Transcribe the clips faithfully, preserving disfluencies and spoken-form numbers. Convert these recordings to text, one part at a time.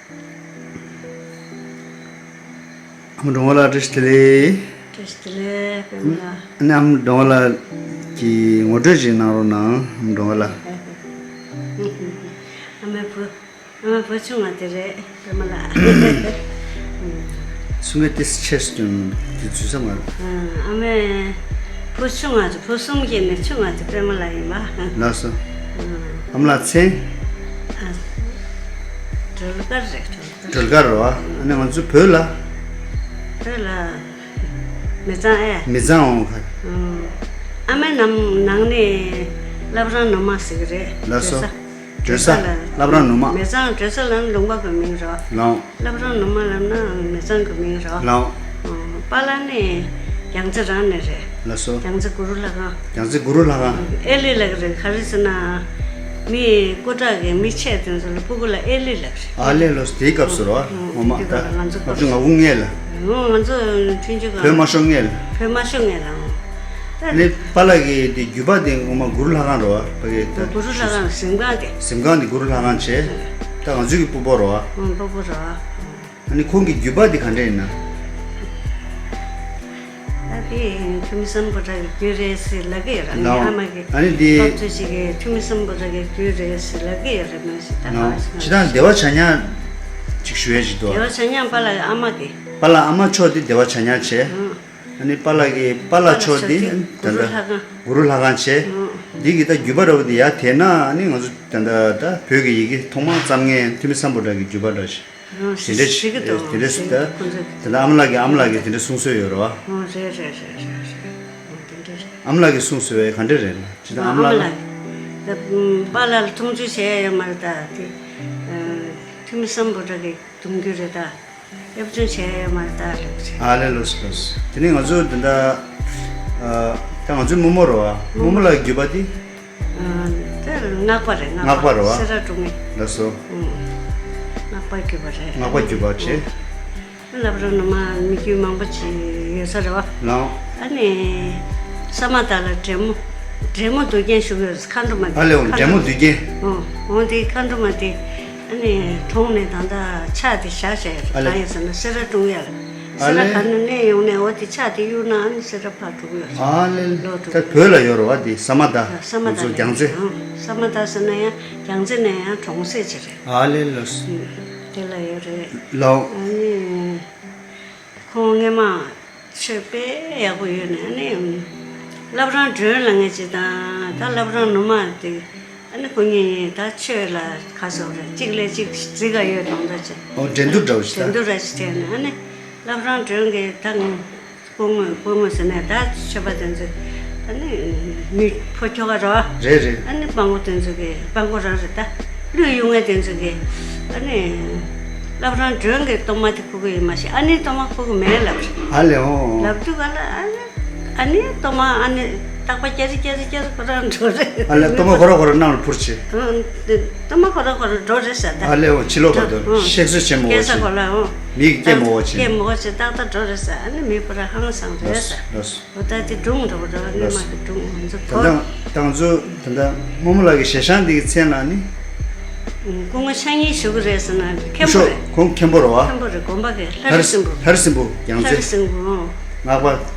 ཨ་མ་སྒྲོལ་མ་ལགས་བཀྲ་ཤིས་བདེ་ལེགས། བཀྲ་ཤིས་བདེ་ལེགས་པད་མ་ལགས། ཨ་ནི་ཨ་མ་སྒྲོལ་མ་ལགས་ཀྱི་ངོ་སྤྲོད་ཅིག་གནང་རོགས་གནང་། ཨ་མ་སྒྲོལ་མ་ལགས། ཨ་མའི་བུ། ཨ་མའི་བུ་ཆུང་བ་དེ་རེད། པད་མ་ལགས། གསུང་སྐད་ཏོག་ཙམ་ཆེ་སོང་། དེ་འཛུལ་ས་མ་རེད། ཨ་མའི་བུ་ཆུང་བ་དེ། བུ་གསུམ་གྱི་ནི་ཆུང་བ་དེ་པད་མ་ལགས་ཡིན་པ། ལགས་སོ། ཨ་མ་ལགས་མཚན། ཨ། སྒྲོལ་དཀར་རེད། སྒྲོལ་དཀར། སྒྲོལ་དཀར་རེད་བ། ཨ་ནི་ང་ཚོ་བོད་ལ། བོད་ལ། མི་གཙང་ཨེ། མི་གཙང་འོང་ག། ཨ་མའི་ནམ་ནང་ནས་བླ་བྲང་ནུ་མ་ཟེར་གི་རེད། ལགས་སོ། བགྲོད་ས། བགྲོད་ས། བླ་བྲང་ནུ་མ། མི་གཙང་བགྲོད་ས་ལ་ནི་ལུང་པ་གི་མིང་རེད། ལགས། བླ་བྲང་ནུ་མ་ལབ་ན་མི་གཙང་གི་མིང་རེད། ལགས། ཨ། པཱ་ལགས་ནི་རྒྱལ་རྩེ་རང་ནས་རེད། ལགས་སོ། རྒྱལ་རྩེ་གུ་རུ་ལྷ་ཁང་། རྒྱལ་རྩེ་གུ་རུ་ལྷ་ཁང་། ཨེ་ལི་ལབ་གི་རེད། ག་རེ་ཟེར་ན། མི་སྐུ་དྲག་གི་མི་ཆེ་དེ་ཚོ་ལ་སྤུ་གུ་ལ་ཨེ་ལི་ལབ་གི་རེད། ཨ་ལས། ལོ་དེའི་སྐབས་སུ་རོ། ཨ། ངོ་མ་ད་ང་ཚོ་ལྔ་བཅུ་ང་དགུ་སྔོན་ལ། ཨ། ང་ཚོ་ཆུང་ཆུང་སྒང་། བོད་དམར་ཤོག་སྔོན་ལ། བོད་དམར་ཤོག་སྔོན་ལ། ཨ། ནི་པཱ་ལགས་ཀྱི་དེ་རྒྱུད་པ་དེ་ངོ་མ་གུ་རུ་ལྷ་ཁང་རོ། ཕ་གི་ད་གུ་རུ་ལྷ་ཁང་གཟིམ་ཁང་དེ། གཟིམ་ཁང་དེ་གུ་རུ་ལྷ་ཁང་བྱས། ད་ང་ཚོའི་གི་སྤུ་བོ་རོ། ཨ། སྤུ་བོ་རོ། ཨ་ནི་ཁོང་གི་རྒྱུད་པ་འདི་ག་འདྲ་ཡིན་ན། ད་དེ་ཐུ་མི་སམ་བྷོ་ཊ་གི་རྒྱུད་རེད་ཟེར་ལབ་ཀྱི་ཡོད་ར། ངའི་ལའོ། ཨ་མ་གི་ཨ་ནི་འདི་ཕ་བུ་ཅིག་གིས་ཐུ་མི་སམ་བྷོ་ཊ་གི་རྒྱུད་རེད་ཟེར་ལབ་ཀྱི་ཡོད་རེད། མོས་ཟེར་ད། ལའོ། ག་ཅི་ད་བདེ་བ་བྱ་ཉག་ཅིག་ཞུ་ཡས་ཅིག་འདུག། བདེ་བ་བྱ་ཉག་པཱ་ལགས་ཨ་མ་གི། པཱ་ལགས་ཨ་མ་མཆོག་འདི་བདེ་བ་བྱ་ཉག་བྱས། ཨ། ཨ་ནི་པཱ་ལགས་ཀྱི་པཱ་ལགས་མཆོག་འདི་ད་ལྟ་གུ་རུ་ལྷ་ཁང་བྱས། ཨ། འདི་གི་ད་རྒྱུད་པ་འདྲ་བོ་འདི་ཡར་དེད་ན་ཨ་ནི་ང་ཚོ་ད་ལྟ་ད་བོད་ཀྱི་ཡི་གེ་ཐོག་མར་བརྩམས་མཁན་ཐུ་མི་སམ་བྷོ་ཊ་གི་རྒྱུད་པ་འདྲ་ཞིག། ཨ། དེ་འདྲ་ཞིག་ཞིག་གི་འདུག། དེ་འདྲ་ཞིག་ད། ཁོང་ཚོ་དེ་ལ་ཨ་མ་ལགས་ཀྱིས་ཨ་མ་ལགས་ཀྱིས་དེ་འདྲ་གསུང་སྲོལ་ཡོད་རེད་བ། ཨོ་རེད་རེད་རེད་རེད་རེད། ཨོ་དེ་འདྲ་རེད། ཨ་མ་ལགས་ཀྱིས་གསུང་སྲོལ་བས་ག་འདྲ་རེད་ལ་ཇི་ལྟར། ཨ། ཨ་མ་ལགས། ད་པཱ་ལགས་ལ་མཐོང་ཆུང་བྱས་ཡོད་མ་རེད་ད་དེ། ཨ། ཐུ་མི་སམ་བྷོ་ཊ་གི་གདུང་རྒྱུད་རེད་ད། ཨེབ་ཅུང་བྱས་ཡོད་མ་རེད་ད་ལབ་ཅིག། ཨ་ལས། ལོས་ལོས། དེ་ནས་ང་ཚོ་འདི་འདྲ། ཨ། ད་ང་ཚོའི་རྨོ་མོ་རེད་བ། རྨོ་མོ་ལགས་ཀྱི་རྒྱུད་པ་དེ། ཨ། དེ་སྔགས་པ་རེད། སྔགས་པ་རེད་བ། སེ་ར་ཀྲུང་ངེ། ལགས་སོ། ཨུ། སྔགས་པ་རྒྱུད་པ་རེད། སྔགས་པ་རྒྱུད་པ་བྱས། ཨུ། བླ་བྲང་ནུ་མ་མི་རྒྱུད་མང་པོ་ཅིག་ཡོད་ས་རེད་བ། ལའོ། ཨ་ནི་ས་མ་ད་ལ་འདྲེ་མོ། འདྲེ་མོ་འདུལ་མཁན་བཞུགས་ཡོད། མཁའ་འགྲོ་མ། ཨ་ལས། འོ། མཁའ་འདྲེ་མོ་འགྲོ་འདུལ་མཁན། ཨོ། འོ་དེ་མཁའ་འགྲོ་མ་དེ་ཨ་ནི་གྲོངས་ནས་ད་ལྟ་ཕྱག་དེ་བཞག་བཞག་ཡོད་རེད། ཨ་ལས། གང་ཡིན་ཟེར་ན་སེ་ར་ཀྲུང་ཡ་ལ། ཨ་ལས། སེ་ར་ག་ནས་སླེབས་ཡོང་ནས་འོ་དེ་ཕྱག་དེ་གཡུག་ན་ཨ་ནི་སེ་ར་ཕར་འགྲོ་གི་ཡོད་རེད། ཨ་ལས། ལོག་འགྲོ་གི། ད་བོད་ལ་ཡོད་རེད་བ། དེ་ས་མ་ད། ས་མ་ད་ང་ཚོ་རྒྱལ་རྩེ། ཨོ། ས་མ་ད་ཟེར་ན་ཡང་རྒྱལ་རྩེ་ནས་ཡང་གྲོང་གསེབ་ཅིག་རེད། ཨ་ལས། ལོས། ཨུ། དེ་ལ་ཡོད་རེད། ལའོ། ཨ་ནི་ཁོང་སྔས་མ་ཆོས་དཔེ་ཡག་པོ་ཡོད་ནས་ཨ་ནི་བླ་བྲང་སྒྲོན་ལབ་མཁན་ཅིག་དང་ད་བླ་བྲང་ནུ་མ་དེ་ཨ་ནི་ཁོ་གཉིས་ད་ཆོས་ལ་ཁ་གསོ་རེད། གཅིག་ལས་གཅིག་རྫིག་ག་ཡོད་དང་འདྲ་ཅིག། ཨོ། འགྲན་བསྡུར་འདྲ་བོ་ཞིག་ད། འགྲན་བསྡུར་འདྲ་ཞིག་བྱས་ནས་ཨ་ནི་བླ་བྲང་སྒྲོན་གྱིས་ད་སྐུ་ངོ་སྐུ་ངོ་ཟེར་ནས་ད་ཆོས་པ་དེ་ཚོས་ཨ་ནི་མི་ཕོ་ཁྱོ་ག་རོ། རེད་རེད། ཨ་ནི་སྤྲང་པོ་དེ་ཚོ་གིས། སྤྲང་པོ་རང་རེད་ད། གླུ་གཡུག་མཁན་དེ་ཚོ་གིས་ཨ་ནི་བླ་བྲང་སྒྲོན་གྱི་གཏོར་མ་དེ་ཁུར་གི་ཡོད་མ་ཤེས། ཨ་ནི་གཏོར་མ་ཁུར་གི་མེད་ལབ་རེད། ཨ་ལས། འོ། ལབ་དུས་ག་ལ་ཨ་ནི་ཨ་ནི་གཏོར་མ་ཨ་ནི་རྟག་པ་སྐྱ་རི་སྐྱ་རི་སྐྱ་རི་ཁོ་རང་འགྲོ་རེད། ཨ་ལས། གཏོར་མ་ཁོ་རང་ཁོ་རང་ནང་ལ་འཕུར་བྱས། ཨ། གཏོར་མ་ཁོ་རང་ཁོ་རང་འགྲོ་རེད་ཟེར་ད། ཨ་ལས། འོ། ཕྱི་ལོགས་བར་དུ། ཨ། གཤེགས་གསོལ་བྱེད་མི་དགོས་བྱས། སྐྱེ་ས་གོ་ལ། འོ། མིག་གིས་སྐྱེ་མི་དགོས་བྱས། སྐྱེ་མི་དགོས་བྱས། ཏག་ཏག་འགྲོ་རེད་ཟེར། ཨ་ནི་མི་ཁོ་རང་ཧང་སངས་རེད་ཟེར། ལོས་ལོས། འོ། ད་དེ་སྒྲུང་འདྲ་པོ་འདྲ་བ། སྔོན་མ་གི་སྒྲུང་ང་ཚོ་ད་གོ། ད་ང་ཚོ་ད་ལྟ་རྨོ་མོ་ལགས་ཀྱི་ཞལ་བྱང་འདི་གི་མཚན་ལ་ནི། སྐུ་ངོ་ཕྱག་གཉིས་བཞུགས་ཀྱི་རེད་ཟེར་ན་མཁན་པོ། ཤོག་རེད། ཁོང་མཁན་པོ་རེད་བ། མཁན་པོ་རེད། དགོན་པ་གི་ལྷ་རི་སྲིན་པོ། ལྷ་རི་སྲིན་པོ་རྒྱལ་ལྷ་རི་རྩེ། སྲིན་པོ། ཨོ། སྔགས་པ་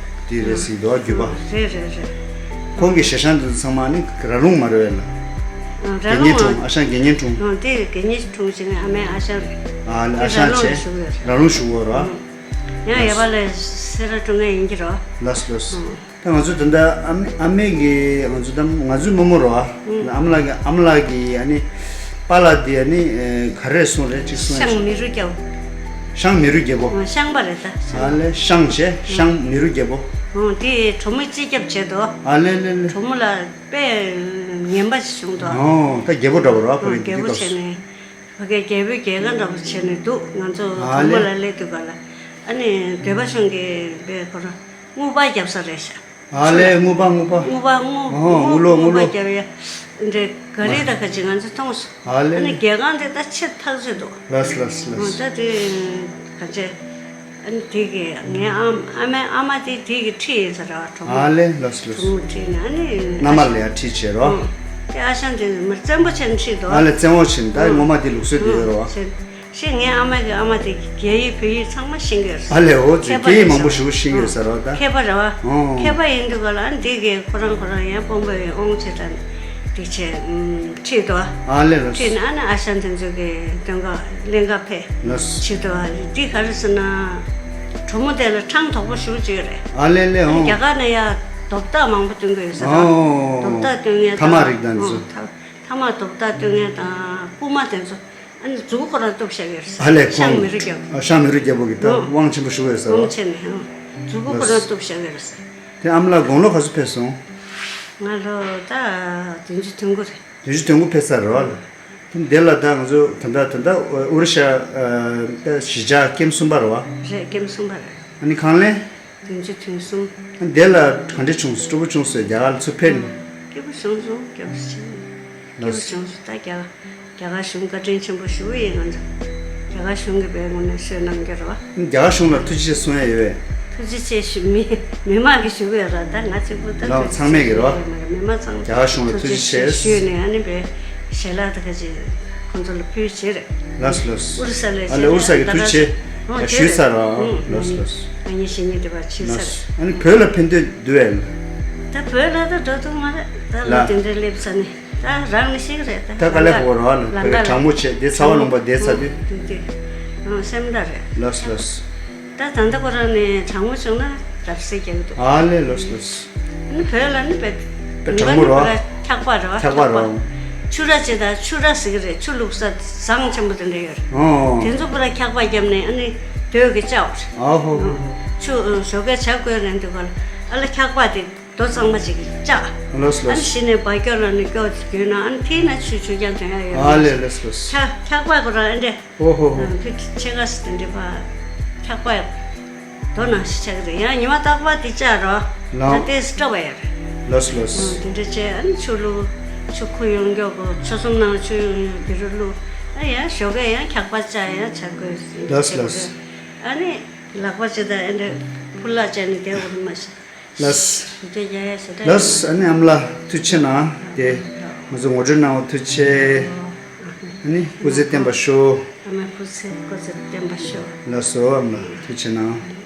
དེ་རེད་ཟེར་འདུག་བ། རྒྱུད་པ། ཨོ། རེད་རེད་རེད། ཁོང་གི་ཞལ་བྱང་འདི་ཚང་མ་ནི་ར་ལུང་མ་རེད་ལ། ཨོ། ར་ལུང་། དགེ་བསྙེན་དྲུང་། ཨ་ཞང་དགེ་བསྙེན་དྲུང་། ཨོ། དེ་དགེ་བསྙེན་དྲུང་ཟེར་ནས་ཨ་མའི་ཨ་ཞང་རེད། ཨ་ལས། ཨ་ཞང་བྱས། ར་ལུང་བཞུགས་ཡོད་རེད། ར་ལུང་བཞུགས་ཡོད་རེད་བ། ཨོ། ཡང་ཡོད་པ་ལས་སེ་ར་ཀྲུང་ངེ་ཡིན་གྱི་རེད་བ། ལགས་ལགས། ཨོ། ད་ང་ཚོ་ད་ལྟ་ཨ་མ་ཨ་མའི་གི་ང་ཚོ་ད་ང་ཚོའི་རྨོ་མོ་རེད་བ། ཨུ། ཨ་མ་ལགས་ཀྱི་ཨ་མ་ལགས་ཀྱི་ཨ་ནི་པཱ་ལགས་དེ་ཨ་ནི་ཨེ་ག་རེ་གསུང་རེད་ཅིག་གསུང་ཡ། ཤངས་མི་རུ་རྒྱལ་པོ། ཤངས་མི་རུ་རྒྱལ་པོ། ཨ། ཤངས་པ་རེད་ད། ཨ་ལས། ཤངས་བྱས། ཨུ། ཤངས་མི་རུ་རྒྱལ་པོ། ཨོ། དེ་གྲོ་མོ་སྤྱི་ཁྱབ་བྱས་འདུག། ཨ་ལས་ལས་ལས། གྲོ་མོ་ལ་དཔེ་ངན་པ་ཞིག་བྱུང་འདུག། ཨོ། ད་རྒྱལ་པོ་འདྲ་བོ་རེད་བ། ཨོ། ཕ་གི་རྒྱལ་པོ་དེ་སྐབས་བྱས་སུ། ནས་ཕ་གི་རྒྱལ་པོའི་རྒྱལ་ཁ་འདྲ་བོ་བྱས་ནས་འདུག། ང་ཚོ། ཨ་ལས། གྲོ་མོ་ལ་སླེབས་དུས་ག་ལ་ཨ་ནི་འདོད་པ་ཆུང་གིས་དཔེ་ཁོ་རང་རྔུལ་པ་རྒྱབ་ས་རེད་ཤག། ཨ་ལས། རྔུལ་པ་རྔུལ་པ། རྔུལ་པ་རྔུལ། ཨོ། རྔུལ་ལོ་རྔུལ་པ་རྔུལ་ལོ། རྒྱབ་ཡ་འདྲེ་ག་རེ་ད་ག་ཅིག་ང་ཚོ་མཐོང་སོང་། ཨ་ལས། ཨ་ནི་རྒྱལ་ཁང་དེ་ད་ཆེ་ཐག་ཆོད་འདུག། ལགས་ལགས་ལགས། ཨོ། ད་དེ་ག་ཅེ། ཨ་ནི་དེ་གི་ངའི་ཨ་ཨ་མའི་ཨ་མ་དེ་དེ་གི་ཁྲིད་ཡིན་ས་རེད་བ། གྲོགས་མོ། ཨ་ལས། ལགས་ལགས། གྲོགས་མོ་ཁྲིད་ནས་ཨ་ནི། མནའ་མ་ལ་ཡ་ཁྲིད་བྱས་རོ། ཨོ། དེ་ཨ་ཞང་དེ་མི་བཙན་པོ་བྱས་ནས་ཁྲིད་འདུག། ཨ་ལས། བཙན་པོ་བྱས་ནས་ད། ཨོ། ངོ་མ་དེ་ལུགས་སྲོལ་དེ་ཡོད་རེད་བ། ཨོ། བྱས། ཤེས། ངའི་ཨ་མ་གི་ཨ་མ་དེ་རྒྱ་ཡིག་བོད་ཡིག་ཚང་མ་ཤེས་ཀྱི་ཡོད་རེད། ཨ་ལས། འོ་ཙི། མཁས་པ་རྒྱ་ཡིག་རེད་མང་པོ་ཤག་ཞུ་ཤེས་ཀྱི་ཡོད་ས་རེད་ད། མཁས་པ་རེད་བ། ཨོ། མཁས་པ་ཡིན་དུས་ག་ལ་ཨ་འདི་གི་ཁོ་རང་ཁོ་རང་ཡང་དཔོན་པོ་ཡི་དབང་ཆེ་དྲགས་འདི་བྱས་ཁྲིད་དོ། ཨ་ལས་ལགས། ཁྲིད་ནས་ཨ་ནི་ཨ་ཞང་དེ་ཚོ་གི་སྟོན་ཁ་ལེན་ག་ཕེབས། ལགས། བྱེད་དོ། འདི་ག་རེ་ཟེར་ན། གྲོགས་མོ་དེ་ལ་འཕྲང་དོག་པོ་ཞེ་པོ་ཅིག་ཡོད་རེད། ཨ་ལས་ལས། ཨོ། རྒྱ་གར་ནས་ཡ་རྡོབ་ཐག་མང་པོ་སྟོན་གི་ཡོད་ས་རེད། ཨོ། རྡོབ་ཐག་སྟོན་མཁན་དང་། ཐ་མག་རིགས་དང་འདི་ཚོ། ཨོ། ཐ་མག་རྡོབ་ཐག་སྟོན་མཁན་དང་རྐུ་མ་དེ་ཚོ། ཨ་ནི་མཛུ་གུ་ཁོ་རང་གཏུབ་བཞག་ཡོད་རེད། ཨ་ལས། ཤང་ཁོང་མི་རིགས་རྒྱལ་པོ། ཨ། ཤང་མི་རིགས་རྒྱལ་པོ་གི་ད། ཨོ། དབང་ཆེན་པོ་ཞེ་པོ་ཡོད་ས་རེད། དབང་ཆེན་ནས། ཨོ། མཛུ་གུ་ཁོ་རང་གཏུབ་བཞག་ཡོད་རེད། དེ་ཨ་མ་ལགས་དགུང་ལོ་ག་ཚོད་ཕེབས་སོང་། ང་ལོ་ད་བདུན་ཅུ་དོན་དགུ་རེད། བདུན་ཅུ་དོན་དགུ་ཕེབས་ཚར་རེད་བ། དེ་འདི་ལ་ད་ང་ཚོ་ད་ལྟ་ད་ལྟ་ཨུ་རུ་ཤ་ཨ་ད་གཞིས་ཆགས་ཀེམ་གསུམ་པ་རེད་བ། རེད། ཀེམ་གསུམ་པ་རེད། ཨ་ནི་ཁང་ལན། བདུན་ཅུ་དོན་གསུམ། ཨ་ནི་དེ་ལ་ག་འདྲ་བྱུང་སོང་། སྤྲོ་པོ་བྱུང་སོང་། རྒྱ་གར་ལ་ཚུར་ཕེབས་ནས། སྐྱིད་པོ་བྱུང་སོང་། སྐྱིད་པོ་བྱུང་། སྐྱིད་པོ་ལགས། བྱུང་སོང་། ད་རྒྱ་གར། རྒྱ་གར་གཞུང་བཀའ་དྲིན་ཆེན་པོ་ཞེ་པོ་ཡིན། ང་ཚོ་རྒྱ་གར་གཞུང་གི་བའི་ངོས་ནས་བསོད་ནམས་ཀྱི་རེད་བ། རྒྱ་གར་གཞུང་ལ་ཐུགས་རྗེ་ཆེ་གསུང་ཡ་ཡོད་པས། ཐུགས་རྗེ་ཆེ་ཞུ། མི་མི་མང་གིས་ཞུ་གི་ཡོད་ར། ད་ང་གཅིག་པུ་ད། ལགས། ཚང་མས་ཀྱི་རེད་བ། མི་མང་ཚང་མས། རྒྱ་གར་གཞུང་ལ་ཐུགས་རྗེ་ཆེ་ཞུས་ནས། ཨ་ནི་བའི་ཞལ་ལག་དེ་ག་ཅིག་ཁོང་ཚོ་ལ་ཕུལ་བྱས་རེད། ལགས་ལགས། ཨུ་རུ་ས་ལ། ཨ་ལས། ཨུ་རུ་ས་གི་ཐུགས་རྗེ་ཆེ་ཞུས་ཚར་ར། ལགས་ལགས། ཨ་ནི་བཤེས་གཉེན་དེ་བ་ཕྱིན་ཚར་རེད། ཨ་ནི་བོད་ལ་ཕན་ཐོགས་འདུག་པས། ད་བོད་ལ་ད་འགྲོ་ཐུབ་མ་རེད། ད་ལོ་ལགས། དེ་འདྲ་སླེབས་ཚར་ནས། ད་རང་ནི་ཤེས་ཀྱི་རེད། ད་ད་དཀའ་ལས་ཁག་པོ་རེད་བ། ལ་བོད་གྲང་མོ་བྱས་དེ་ཚ་བ་ལུང་པ་བསྡད་ཚར་དུས། དེ་དེ་ཨང་སེམས་ཐག་རེད། ལགས་ལགས། ད་ད་ལྟ་ཁོ་རང་ནས་གྲང་མོ་བྱུང་ན་རབ་གསལ་རྒྱག་གི་འདུག་ཨ་ལས། ལགས་ལགས། ཨ་ནི་བོད་ལ་ནི་བེད་པ་གྲང་མོ་ནི་རེད་བ། བོད་འཁྱག་པ་རེད་བ། འཁྱག་པ་རེད་བ། ཆུ་ར་ཅེ་ད་ཆུ་ར་ཟེར་གི་རེད། ཆུ་བླུགས་ས་ཟངས་ཆེན་པོ་དེ་འདྲ་ཡོད་རེད། ཨོ། དེ་ཚོ་པུ་ར་འཁྱག་པ་བརྒྱབ་ནས་ཨ་ནི་སྟོད་ཀྱི་བཅག་པ་རེད། ཨ་ཧོ་ཧོ་ཧོ། ཆུ་ཞོགས་ཀས་ཇ་བསྐོལ་རན་དུས་ག་ལ་ཨ་ལ་འཁྱག་པ་དེ། རྡོ་གཙང་མ་ཅིག་བཅག་ལགས་ལགས། ཨ་ནི་གཞི་ནས་འབག་སྐྱོར་ལ་ནི་སྐྱོར་རྒྱུ་ན། ཨ་ནི་དེ་ན་ཆུ་ཆུ་རྐྱང་དོན་ཡ་ཡོད། ཨ་ལས། ལགས་ལགས། འཁྱག་འཁྱག་པ་ཁོ་རང་ཨེ་འདྲ། ཨོ་ཧོ་ཧོ། ཨ་ཕི་ཕྱེད་ཀ་ཙམ་དེ་འདྲ་བ་འཁྱག་པ་རྡོ་ནང་བཞིན་ཆགས་ཀྱི་རེད། ཡང་ཉི་མ་རྟག་པར་དེ་བཅག་རོགས། ལགས། ད་ལྟའི་སྐྲ་བ་ཡ་རེད། ལགས་ལགས། ཨ་དེ་འདྲ་བྱས། ཨ་ནི་ཆུ་བླུགས། ཆུ་ཁུ་ཡོང་མགྱོགས་གོ། ཆུ་ཚོད་ནང་ཆུ་ཡོང་ཡོང་དེ་རུ་བླུགས། ཨ་ཡང་ཞོགས་ཀས་ཡང་འཁྱག་པ་བཅག་ཡང་བྱ་དགོས། ལགས་ལགས། ཨ་ནི་ལག་པ་ཅི་ད་ཨེ་འདྲ་ཕུ་ལ་བཅག་ནས་བསྡད་དགོས་མ་ཤེས། ལགས། ཞུ་རྒྱུ་ཡ་ཡ་ཞེ་དྲག་ཡོད། ལགས། ཨ་ནི་ཨ་མ་ལགས་ཐུགས་རྗེ་གནང་། དེ་ང་ཚོ་ངོ་སྤྲོད་གནང་བ་ཐུགས་རྗེ་ཆེ། ཨ་ནི་སྐུ་ཚེ་བརྟན་པར་ཤོག་ཨ་མའི་སྐུ་ཚེ་སྐུ་ཚེ་བརྟན་པར་ཤོག་ལགས་སོ། ཨ་མ་ལགས་ཐུགས་རྗེ་གནང་།